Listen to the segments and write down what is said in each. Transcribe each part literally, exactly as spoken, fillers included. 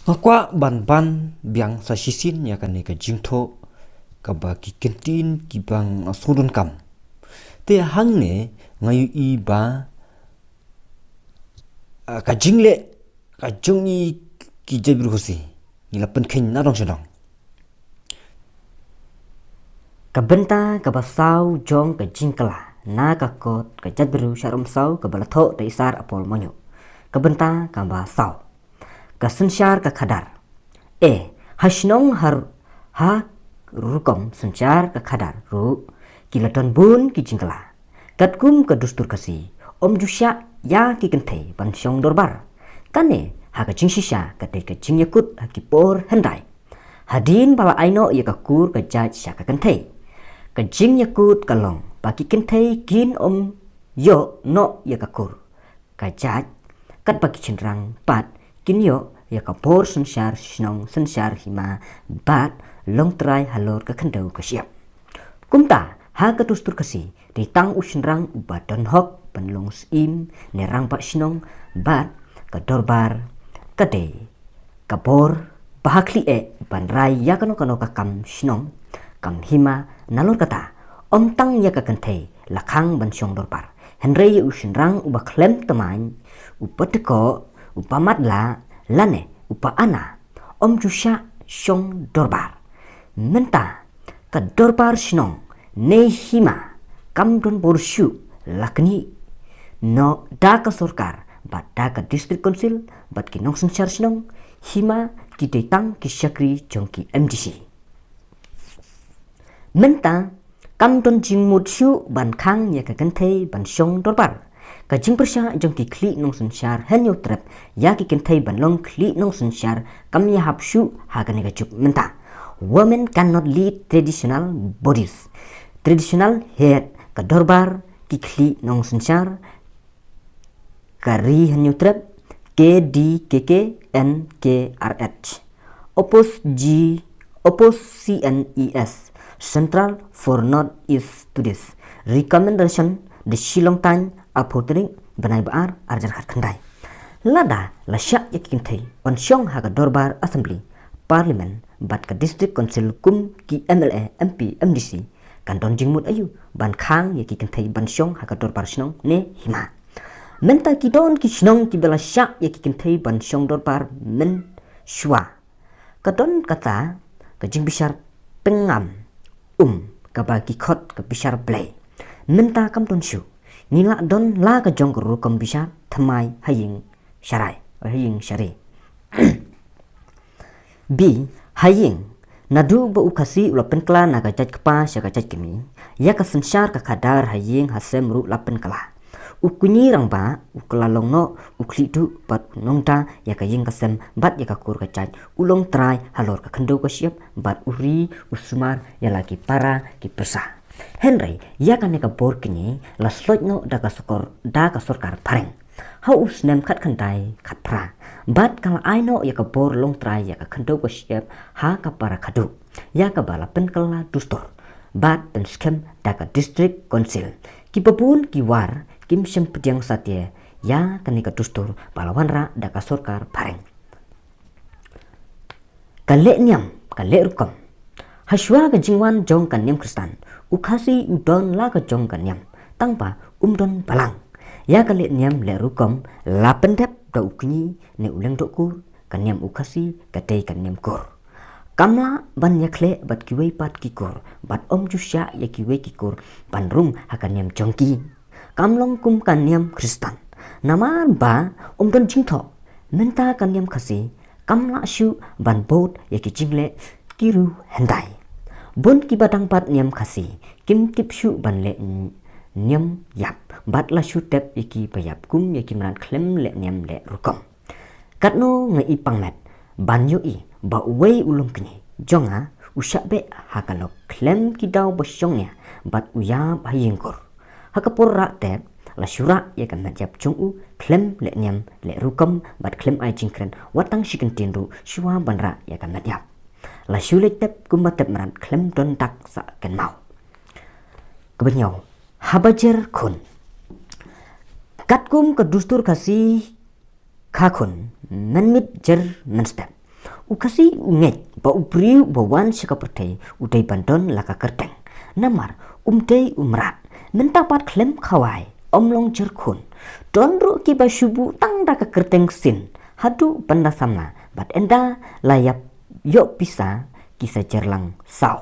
Nga kwah ban ban biang sa shisien ïa kane ka jingthoh kaba ki kyntien ki bang sngewdon kam. Te hangne nga ïohi ba, ah, ka jingleh ka jong i ki jaitbynriew Khasi ngi la pynkheiñ na dong sha dong. Ka bynta kaba saw jong ka jingkylla na ka kot ka jaitbynriew Shah Rymsaw kaba la thoh da i Sar Apol Mawñiuh. Ka bynta kaba saw. Ka synshar ka khadar. E, ha shnong ha, ha rukom synshar ka khadar ruh ki la don bun ki jingkylla. Katkum ka dustur Khasi, ym ju shah ïa ki kynthei ban shong dorbar. Kane ha ka jingshisha ka dei ka jingïakut ha ki por hyndai. Hadien ba la ai noh ïa ka kur ka jait sha ka kynthei, ka jingïakut ka long ba ki kynthei kin ym ïoh noh ïa ka kur ka jait, katba ki shynrang pat kin ïoh ïa ka bor synshar shnong synshar hima bad longtrai halor ka khyndew ka shyiap. Kumta ha ka dustur Khasi, dei tang u shynrang uba don hok ban long syiem ne rangbah shnong bad ka dorbar ka dei ka bor ba ha khlieh ban rai ïa kano kano ka kam shnong, kam hima. Nalor kata, ym tang ïa ka kynthei la khang ban shong dorbar, hynrei ïa u shynrang uba khlem tymmen, uba dkoh, uba matlah, lane uba ana, ym ju shah shong dorbar. Mynta ka dorbar shnong ne hima kam don bor shuh, la knieh noh da ka sorkar bad da ka district council bad ki nongsynshar shnong hima ki dei tang ki shakri jong ki M D C. Mynta kam don jingmut shuh ban khang ïa ka kynthei ban shong dorbar. Ka jingpyrshah jong ki khlieh nongsynshar Hynñiewtrep ïa ki kynthei ban long khlieh nongsynshar kam ïahap shuh ha kane ka juk mynta. Women cannot lead traditional bodies. Traditional head ka dorbar ki khlieh nongsynshar ka ri Hynñiewtrep, K D K K N K R H. Oppose G, Oppose C N E S, Central for North East Studies. Recommendation, the Shillong Times, arphew tarik bnai ba ar, arhajar khatkhyndai. Lada la shah ïa ki kynthei ban shong ha ka dorbar assembly, parliament bad ka district council kum ki M L A, M P, M D C, kan don jingmut aïu ban khang ïa ki kynthei ban shong ha ka dorbar shnong ne hima. Mynta ki don ki shnong kiba la shah ïa ki kynthei ban shong dorbar mynshuwa. Ka don kata ka jingbishar pynngam um kaba ki khot ka bishar Blei. Mynta kam don shuh. Ngi la don la ka jong ka rukom bishar thymmai ha ïing sharai, ha ïing shari. Bi, ha ïing, naduh ba u Khasi u la pynkylla na ka jait kpa sha ka jait kmie, ïa ka synshar ka khadar ha ïing ha sem ruh la pynkylla. U kñi rangbah u kylla long noh u khlieh duh bad u nongda ïa ka ïing ka sem bad ïa ka kur ka jait, u longtrai halor ka khyndew ka shyiap bad u ri u sumar ïa la ki para ki pyrsa. Hynrei ïa kane ka bor kñi la sloit noh da ka sokor, da ka sorkar phareng ha u snem khatkhyndai khatphra. Bad ka la ai noh ïa ka bor longtrai ïa ka khyndew ka shyiap ha ka para khadduh, ïa kaba la pynkylla dustur bad pynskhem da ka district council. Kiba bun ki war kim shym pdiang satia ïa kane ka dustur ba la wanrah da ka sorkar phareng. Ka leh niam, ka leh rukom. Hashuwa ka jingwan jong ka niam Khristan, u Khasi u don la ka jong ka niam, tangba um don balang. Ïa ka leh niam leh rukom la pyndep da u kñi ne u lyngdoh kur, ka niam u Khasi ka dei ka niam kur. Kam lah ban ïakhleh bad kiwei pat ki kur, bad ym ju shah ïa kiwei ki kur ban rung ha ka niam jong ki. Kam long kum ka niam Khristan. Namar ba um don jingthoh, mynta ka niam Khasi kam lah shuh ban bud ïa ki jingleh ki riew hyndai. Bun kiba dang bat niam Khasi kim tip shuh ban leh niam ïap, bad la shu tep ïa ki ba ïap kum ïa ki mrad khlem leh niam leh rukom. Katno nga i pangmet ban ïohi ba uwei u longkñi jong nga u shah beh ha ka lok khlem ki daw ba shongnia bad u ïap ha ïing kur. Ha ka por rah tep la shu rah ïa ka met ïap jong u khlem leh niam leh rukom bad khlem ai jingkren wat tang shi kyntien ruh shuwa ban rah ïa ka met ïap. La shu leit tep kumba tep mrad khlem don dak sah kynmaw. Kaba hynñiew, haba jer khun. Katkum ka dustur Khasi, kha khun mynmiet jer mynstep. U Khasi u ngeit ba u briew ba wan sha ka pyrthei u dei ban don la ka kyrteng. Namar um dei u mrad. Mynta pat khlem khawai, ym long jer khun. Don ruh kiba shu buh tang da ka kyrteng sien. Haduh ban da samla, bad ynda la ïap ïoh pisa ki sa jer lang saw.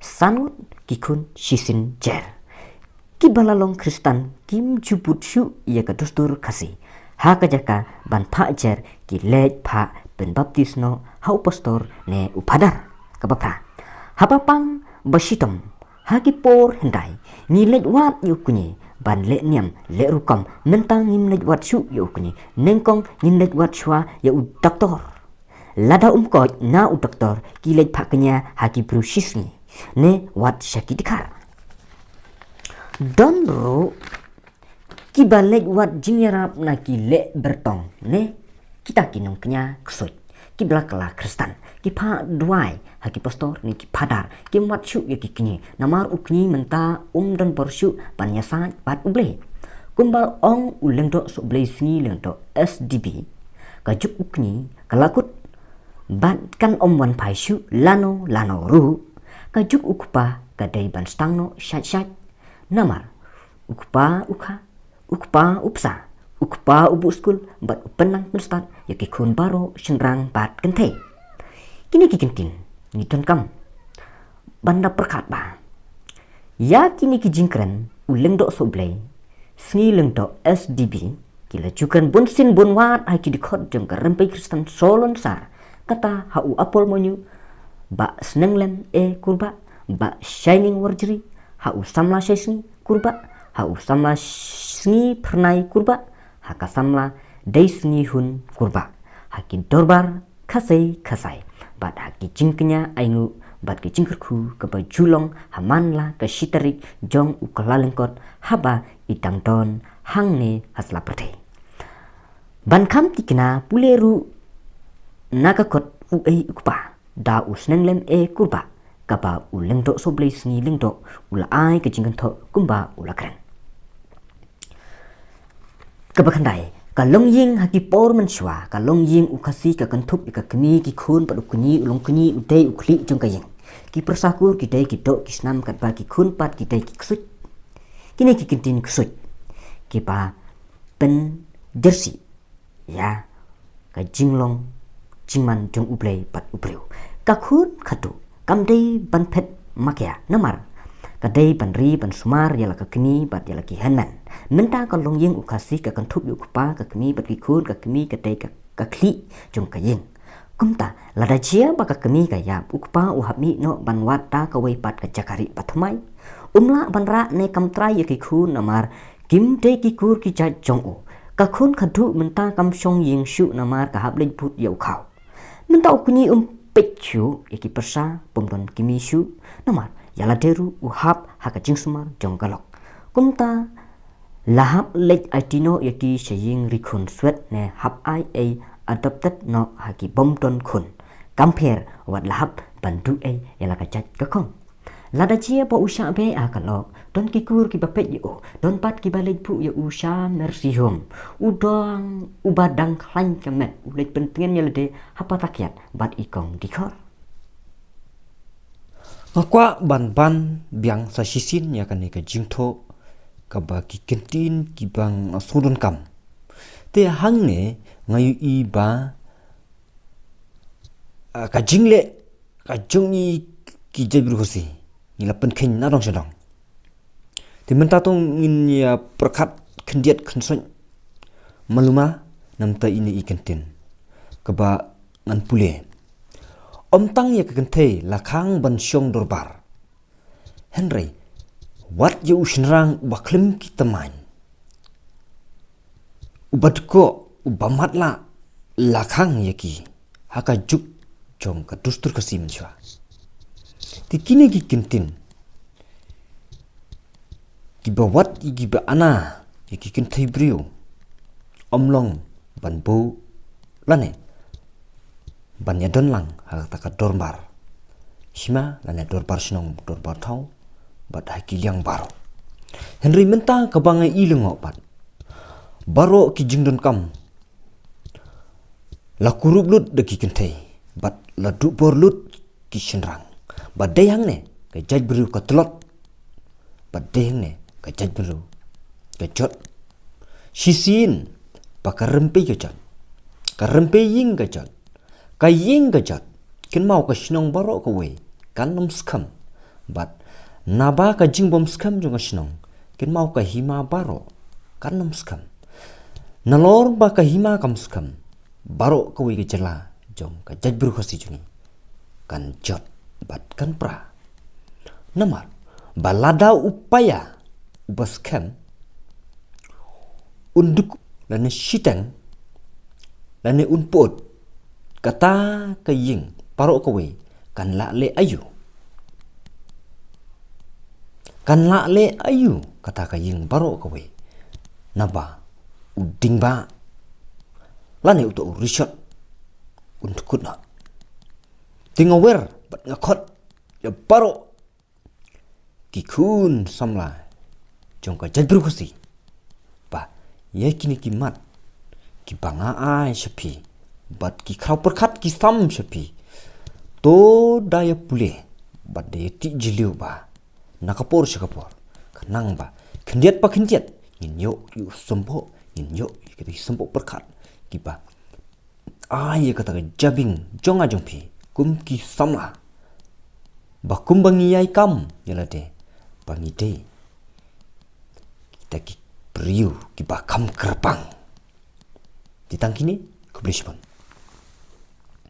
San ngut ki khun shisien jer. Kiba la long Khristan kim ju bud shuh ïa ka dustur Khasi. Ha ka jaka ban phah jer ki leit phah pynbaptis noh ha u pastor ne u phadar. Kaba phra. Haba pang ba shitom ha ki por hyndai ngi leit wad ïa u kñi ban leh niam leh rukom, mynta ngim leit wad shuh ïa u kñi, nyngkong ngin leit wad shuwa ïa u doktor. Lada um koit na u doktor ki leit phah kñia ha ki briew shisngi ne wad sha ki dkhar. Don ruh kiba leit wad jingïarap na ki leh byrtong ne kita ki nongkñia ksuid, kiba la kylla Khristan, ki phah duwai ha ki pastor ne ki phadar, kim wad shuh ïa ki kñi, namar u kñi mynta um don bor shuh ban ïasaid bad U Blei. Kumba ong u Lyngdoh Sohblei Sngi Lyngdoh S D B, ka juk u kñi ka la kut bad kan ym wan phai shuh lano lano ruh. Ka juk u kpa ka dei ban sdang noh shait shait. Namar u kpa u kha, u kpa u bsa, u kpa u buh skul bad u pynnang pynstad ïa ki khun baroh shynrang bad kynthei. Kine ki kyntien ngi donkam ban da pyrkhat ba ïa kine ki jingkren u Lyngdoh Sohblei Sngi Lyngdoh S D B ki la ju kren bunsien bunwad ha ki dkhot jong ka rympei Khristan Solonsar, kata ha u Apol Monyuh, Bah Snenglem A Kurbah, Bah Shining Warjri, ha u samla Shaisngi Kurbah, ha u samla Sngi Phyrnai Kurbah, ha ka samla Deisngi Hun Kurbah, ha ki dorbar khasai khasai bad ha ki jingkñia ainguh bad ki jingkyrkhu kaba ju long ha man la ka shi tarik jong u Kyllalyngkot haba i dang don hangne ha sla pyrthei. Ban kham tikna pule ruh na ka kot uei u kpa da u Snenglem A Kurbah, kaba u Lyngdoh Sohblei Sngi Lyngdoh u la ai ka jingkynthoh kumba u la kren. Kaba khyndai, ka longïing ha ki por mynshuwa, ka longïing u Khasi ka kynthup ïa ka kmie ki khun bad u kñi, u longkñi u dei u khlieh jong ka ïing. Ki pyrsa kur ki dei ki doh ki snam katba ki khun pat ki dei ki ksuid. Kine ki kyntien ksuid kiba pynjyrsieh ïa ka jinglong jingman jong U Blei bad u briew. Ka khun khadduh kam dei ban phet makia, namar ka dei ban ri ban sumar ïa la ka kmie bad ïa la ki hynmen. Mynta ka longïing u Khasi ka kynthup ïa u kpa, ka kmie bad ki khun, ka kmie ka dei ka, ka khlieh jong ka ïing. Kumta lada jia ba ka kmie ka ïap, u kpa u hap mih noh ban wad da kawei pat ka jaka rieh ba thymmai. Um lah ban rah ne kam trai ïa ki khun namar kim dei ki kur ki jait jong u. Ka khun khadduh mynta kam shong ïing shuh namar ka hap leit bud ïa u khaw. Mynta u kñi um peit shuh ïa ki pyrsa, bym don kmie shuh namar ïa lade ruh u hap ha ka jingsumar jong ka lok. Kumta la hap leit aiti noh ïa ki sha ïing ri khun swet ne hap ai ei adopted noh ha ki bym don khun. Kam pher wat la hap ban duh ei ïa la ka jait ka khong. Lada jia ba u shah beh ha ka lok, don ki kur kiba peit ïa u, don pat kiba leit buh ïa u sha nursing home. U dang, uba dang khlaiñ ka met, u leit pyntngen ïa lade ha Pathakhia bad i kong Dikhor. Nga kwah ban ban biang sa shisien ïa kane ka jingthoh kaba ki kyntien kiba nga sngewdonkam. Te hangne nga ïohi ba, ah, ka jingleh ka jong ngi ki jaitbynriew Khasi ngi la pynkheiñ na dong sha dong. Te mynta to ngin ïa pyrkhat khyndiat khynsoit malu ma namar ine i kyntien kaba ngan pule. Ym tang ïa ka kynthei la khang ban shong dorbar, hynrei wat ïa u shynrang uba khlem ki tymmen, uba dkoh, uba matlah, la khang ïa ki ha ka juk jong ka dustur Khasi mynshuwa. Te kine ki kyntien kiba wad ïa kiba ana ïa ki kynthei briew, ym long ban buh lane ban ïadon lang ha kata ka dorbar hima lane dorbar shnong, dorbar thaw bad ha ki liang baroh. Hynrei mynta kaba nga i lyngngoh pat, baroh ki jingdonkam la kurup lut da ki kynthei. Bad la duh bor lut ki shynrang. Bad dei hangne ka jaitbynriew ka tlot. Bad dei hangne ka jaitbynriew ka jot. Shisien ba ka rympei ka jot, ka rympei ïing ka jot, ka ïing ka jot, kynmaw ka shnong baroh kawei kan ym skhem. Bad naba ka jingbym skhem jong ka shnong, kynmaw ka hima baroh kan ym skhem. Nalor ba ka hima kam skhem, baroh kawei ka jylla jong ka jaitbynriew Khasi jong ngi kan jot bad kan pra. Namar ba lada u paia uba skhem un duk lane shiteng lane un put, kata ka ïing baroh kawei kan lah leh aïu? Kan lah leh aïu kata ka ïing baroh kawei? Naba u ding ba lane uta u rishot un tkut na. Te nga wer bad nga khot ïa baroh ki khun samla jong ka jaitbynriew Khasi ba ïa kine ki mat kiba nga ai sha phi bad ki khraw pyrkhat ki sam sha phi, to da ïa pule bad da ïa tih jylliew ba na ka por sha ka por, khnang ba khyndiat pa khyndiat ngin ïoh ïa u symboh, ngin ïoh ïa kita ki symboh pyrkhat kiba ai ïa kata ka jabieng jong nga jong phi kum ki samla, ba kumba ngi ïai kam ïa lade ba ngi dei kita ki briew kiba kham kyrpang. Te tang kine, khublei shibun.